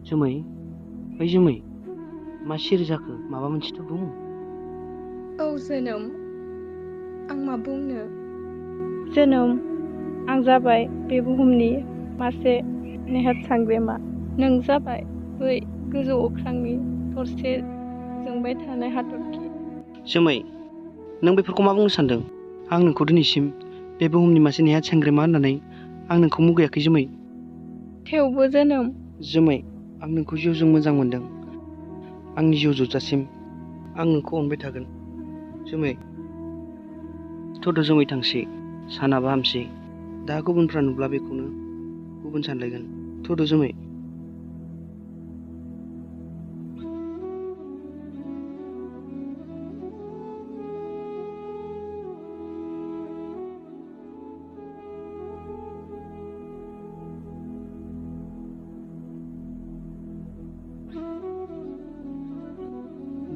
जोमै ओइ जोमै मा सिरि जाखो माबा मोनसेथ' बुं। औ जोनोम आं मा बुंनो। जोनोम आं जाबाय बे बुहुमनि मासे नेहाथ सांग्रेमा। नों जाबाय बै गोजौ अख्रांनि थरसे जोंबाय थानाय हाथरखि। जोमै नों बेफोरखौ मा बुंनो सानदों? आं नोंखौ दिनैसिम बे बुहुमनि मासे नेहाथ सांग्रेमा होननानै आं नोंखौ मुगैयाखै जोमै। थेवबो जोनोम जोमै आं नोंखौ जिउजों मोजां मोनदों। आंनि जिउ जोबजासिम आं नोंखौ अनबाय थागोन जोमै। थौदो जोमै थांसै सानाबो हामसै दा गुबुनफ्रा नुब्ला बेखौनो गुबुन सानलायगोन। थौदो जोमै।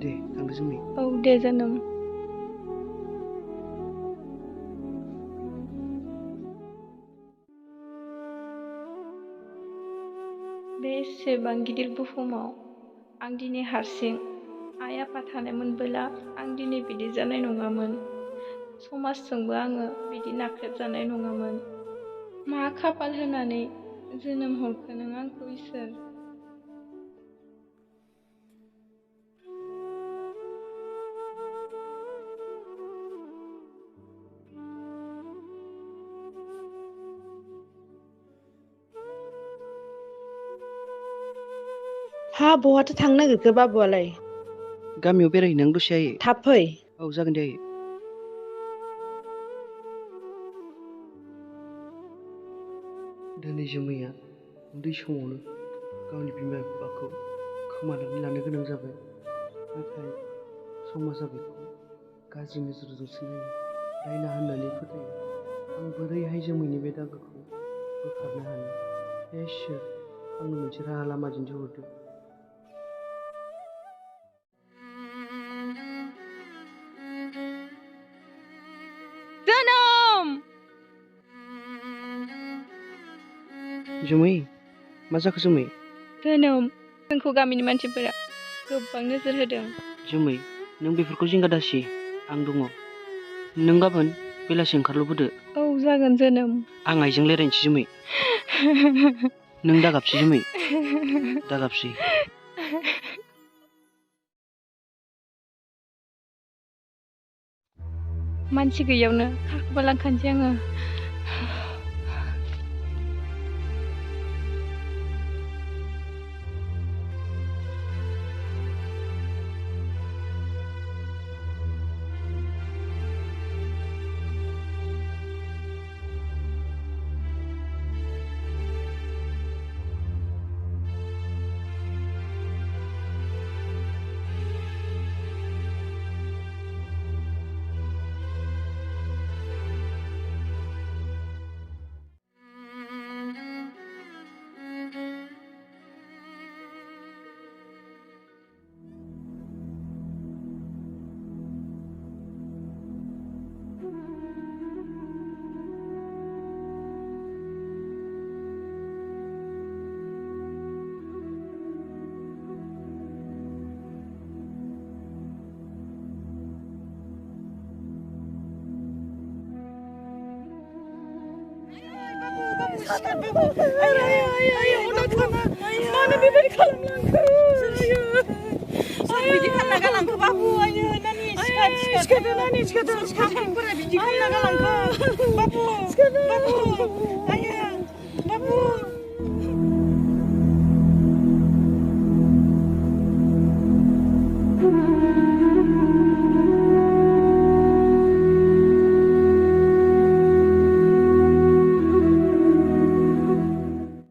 दे थांदो जोमै। औ दे जोनोम। बे एसेबां गिदिर बुहुमाव आं दिनै हारसिं। आइ आफा थानायमोनबोला आं दिनै बिदि जानाय नङामोन। समाजजोंबो आङो बिदि नाख्रेबजानाय नङामोन। मा खाफाल होनानै जोनोम हरखो नों आंखौ इसोर। हा बहाथो थांनो नागिरखो बाबुआलाय? गामियाव बेरायहैनां दसे आयै। थाब फै। औ जागोन दे आयै। दिनै जोमैया उन्दै समावनो गावनि बिमा बिफाखौ खोमानानै लानो गोनां जाबाय। नाथाय समाजा बेखौ गाज्रि नोजोरजोंसो नायो, दायना होननानै फोथायो। आं बोरैहाय जोमैनि बे दागोखौ बोखारनो हानो? हे इसोर आंनो मोनसे राहा लामा दिन्थिहरदो। जोनोम जोमै मा जाखो जोमै? जोनोम जोंखौ गामिनि मानसिफोरा गोबां नोजोर होदों। जोमै नों बेफोरखौ जिंगा दासि आं दङ। नों गाबोन बेलासि ओंखारलबोदो। औ जागोन जोनोम। आं आइजों रायज्लायनोसै जोमै। नों दागाबसै जोमै दागाबसै। मानसि गैयियावनो खारखोमा लांखानोसै आङो। मानो बेबायदि खालामलांखो? सोर बिदि खालामना गालांखो बाबु? आयो नानि सिखारदो नानि सिखारदो। सिखारफोरा बिदि खालामना गालांखो बाबु बाबु आयो बाबु।